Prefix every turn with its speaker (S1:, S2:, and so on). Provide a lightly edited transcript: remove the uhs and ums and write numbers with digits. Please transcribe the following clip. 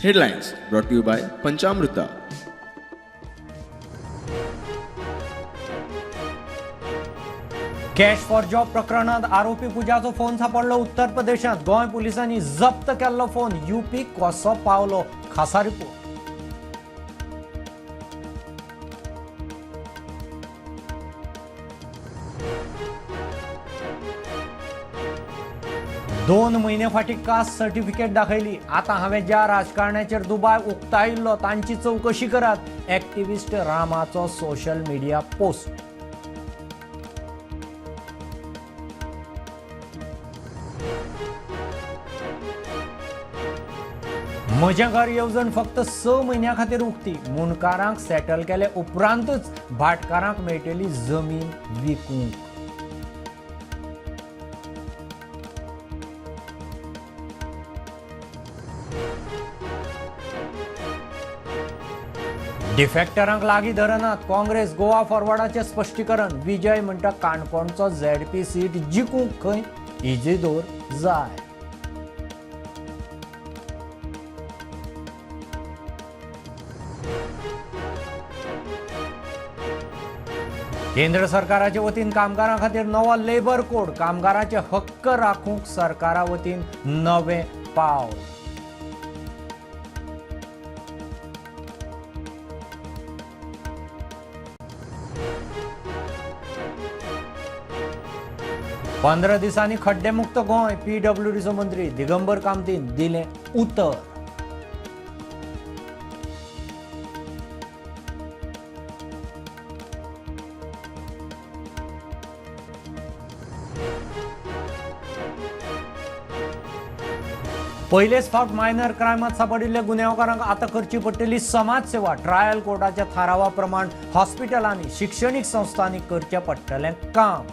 S1: Headlines brought to you by Panchamruta.
S2: Cash for job प्रकरणात आरोपी पूजाचो phone सापडलो उत्तर प्रदेशांत. गोंय पुलिसांनी जप्त केल्लो फोन युपी कसो पावलो, खासा रिपोर्ट. दोन म्हयने फाटीं कास्ट सर्टिफिकेट दाखयली, आतां हांवें ज्या राजकारण्याचेर दुबाव उक्तायिल्लो तांची चवकशी करात, एक्टिविस्ट रामाचो सोशल मिडिया पोस्ट. म्हजें घर येवजण फक्त 6 म्हयन्यां खातीर उक्ती, मुंडकारांक सेटल केले उपरांतच भाटकारांक मेळटली जमीन विकूंक. डिफेक्टरांक लागीं धरनात, काँग्रेस गोवा फॉरवर्डाचें स्पश्टीकरण. विजय म्हणटा काणकोणचो झेडपी सीट जिखूंक खंय इजिदोर जाय. केंद्र सरकाराचे वतीन कामगारां खातीर नवो लेबर कोड, कामगारांचे हक्क राखूंक सरकारा वतीन नवें पावल. पंदरा दिसांनी खड्डेमुक्त गोंय, पीडब्ल्यूडीचो मंत्री दिगंबर कामतीन दिलें उतर. पयलेच फावट मायनर क्रायमात सापडिल्ल्या गुन्यांवकारांक आतां करची पडटली समाजसेवा. ट्रायल कोर्टाच्या थारावा प्रमाण हॉस्पिटलांनी, शिक्षणीक संस्थांनी करचें पडटलें काम.